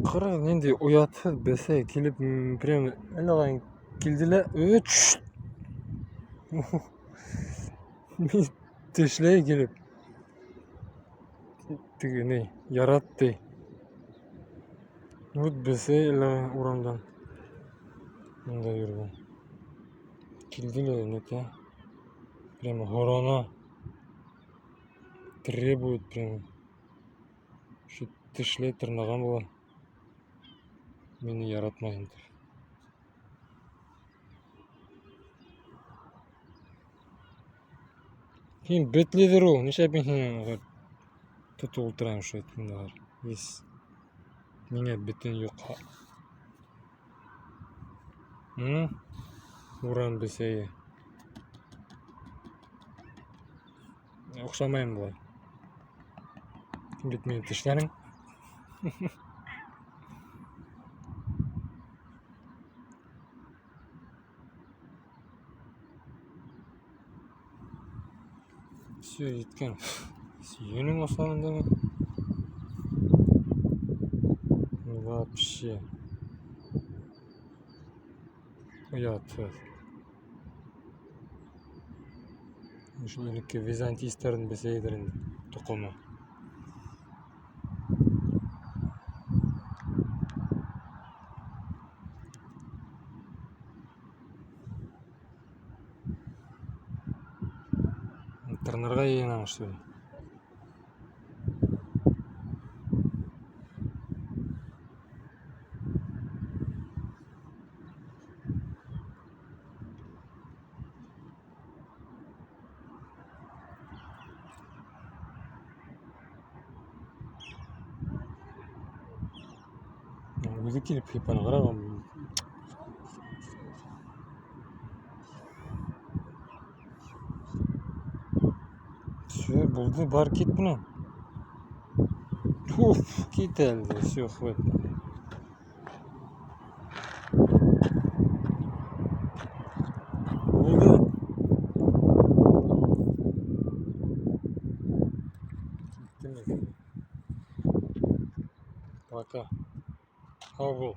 Ҡарағыҙ, ниндәй оятһыҙ бесәй килеп, прям әллә ҡайҙан килде лә, тешләй килеп. Теге ни, ярат ти. Вот бесәй әллә урамдан. Мында йөрөгән. Килде лә нитә. Прямо һорана. Требует прямо. Шу тешләй тырнаған була. Мине яратмайһың тип. Һин бетледер ул. Нишләп мин һине тотоп ултырайым шулай итеп Ес. Миңә бөтөн юҡ. Урам бесәйе. Оҡшамайым былай. Һин бит мине тешләнең. Все, еткән. Йөнөң асланындамы? Вообще. Оятһыҙ. Шул элекке византийстарҙың бесәйедер инде тоҡомо. Тырнарға йыйынаң, что ли? Үҙе килеп һыйпаны, ҡара. Все, булды, бар, кит бынан. Уф, кит әле, все, хватит. Булды. Киттеме? Пока. Һау бул.